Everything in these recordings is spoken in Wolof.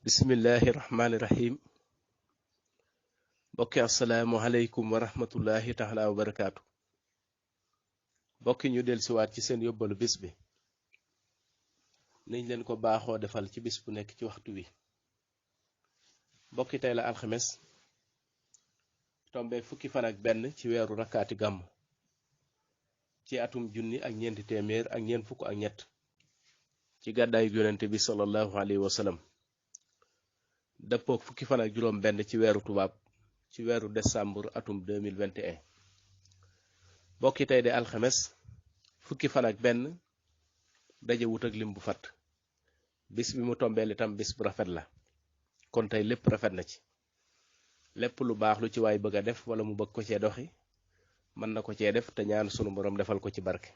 bismillahi rahmaani rahim mbokki asalaamualeykum wa rahmatullahi taala wa barakaatu. mbokki ñu del siwaat ci seen yóbbalu bis bi niñ leen ko baaxoo defal ci bis bu nekk ci waxtu wi. mbokki tey la alxames tombe fukki fan ak benn ci weeru rakkaati gàmm ci atum junni ak ñeenti téeméer ak ñeent fukk ak ñett ci gàddaayu yonente bi sallallahu alayhi wa sallam, dëppook fukki fan ak juróom benn ci weeru tubaab ci weeru décembre atum 2021. bokki tey de alxames fukki fan ak benn daje wut ak lim bu fat. bis bi mu tombeel itam bis bu rafet la, kon tey lépp rafet na ci. lépp lu baax lu ci waay bëgg a def wala mu bëgg ko cee doxi mën na ko cee def te ñaan sunu borom defal ko ci barke.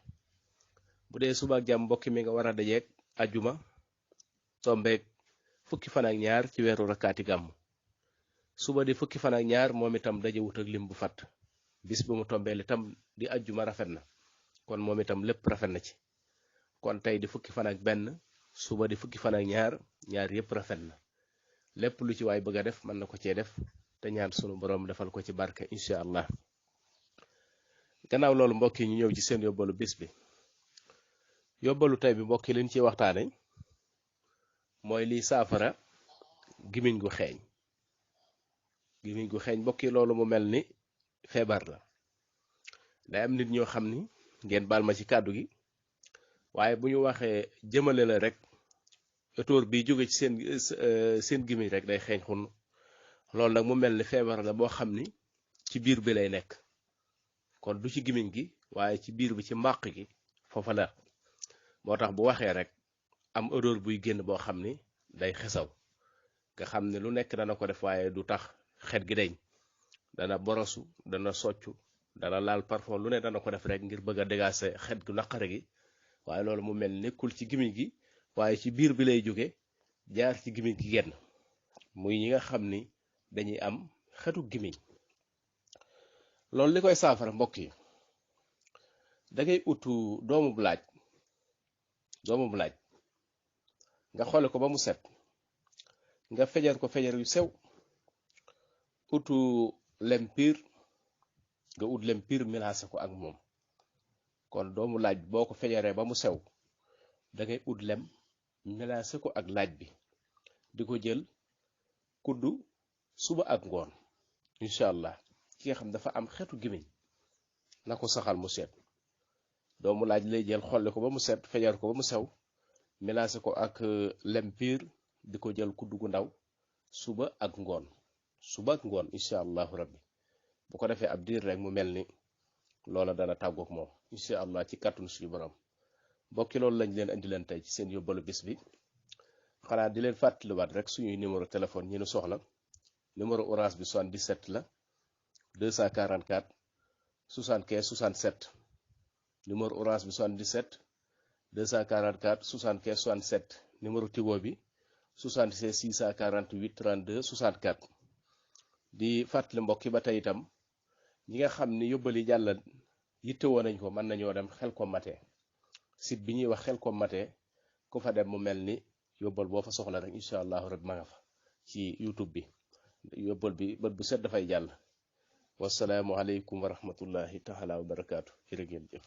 bu dee suba ak jàmm mbokki mi nga war a dajeeg ajjuma tombeeg fukki fan ak ñaar ci weeru rakkaati gàmm. suba di fukki fan ak ñaar moom itam daje wut ak lim bu fat. bis bi mu tombeel itam di ajjuma rafet na, kon moom itam lépp rafet na ci. kon tey di fukki fan ak benn, suba di fukki fan ak ñaar, ñaar yépp rafet na. lépp lu ci waay bëgg a def mën na ko cee def te ñaan sunu borom defal ko ci barke incha allah. gannaaw loolu mbokk yi ñu ñëw ci seen yóbbalu bis bi. yóbbalu tey bi mbokk yi liñ ciy waxtaane mooy liy saafara gimiñ gu xeeñ. gimiñ gu xeeñ mbokk yi loolu mu mel ni feebar la. day am nit ñoo xam ni ngeen baal ma ci kàddu gi, waaye bu ñu waxee jëmale la rek tóor bi jóge ci seen gimiñ rek day xeeñ xunn. loolu nag mu mel ni feebar la boo xam ni ci biir bi lay nekk, kon du ci gimiñ gi waaye ci biir bi ci mbàq gi foofa la. moo tax bu waxee rek am odeur buy génn boo xam ni day xesaw, nga xam ne lu nekk dana ko def waaye du tax xet gi deñ. dana borosu, dana soccu, dana laal parfum, lu ne dana ko def rek ngir bëgg a dégager xet gu naqare gi. waaye loolu mu mel nekkul ci gimiñ gi waaye ci biir bi lay jóge jaar ci gimiñ gi genn. muy ñi nga xam ni dañuy am xetu gimiñ. loolu li koy saafara mbokk yi, dangay utu doomu laaj nga xoole ko ba mu set, nga fejar ko fejar yu sew. utu lem piir, nga ut lem piir milaase ko ak moom. kon doomu laaj boo ko fejaree ba mu sew dangay ut lem milaase ko ak laaj bi, di ko jël kuddu suba ak ngoon incha allah. ki nga xam dafa am xetu gimiñ na ko saxal mu set. doomu laaj lay jël xolle ko ba mu set, fejar ko ba mu sew, milaase ko ak lem piir, di ko jël kuddu gu ndaw suba ak ngoon incha allahu rabbi. bu ko defee ab diir rek mu mel ni loola dana tàggook moom incha allah ci kàttanu suñu borom. mbokki loolu lañ leen indi leen tey ci seen yóbbalu bis bi. xanaa di leen fàttaliwaat rek suñuy numéro téléphone ñi nu soxla. numéro orange bi 77 la 244 75 67. numéro orange bi 77 244 75 67. numéro tigo bi 76 648 32 64. di fàttali mbokki ba tey itam ñi nga xam ni yóbbali jàll yittewoo nañ ko mën nañoo dem Xelcom Matin. site bi ñuy wax Xelcom Matin ku fa dem mu mel ni yóbbal boo fa soxla rek incha allahu rabbi ma nga fa ci YouTube bi. yóbbal bi bët bu set dafay jàll. wasalaamualeykum wa rahmatullahi taala wa barakaatu. jërë ngeen jëf.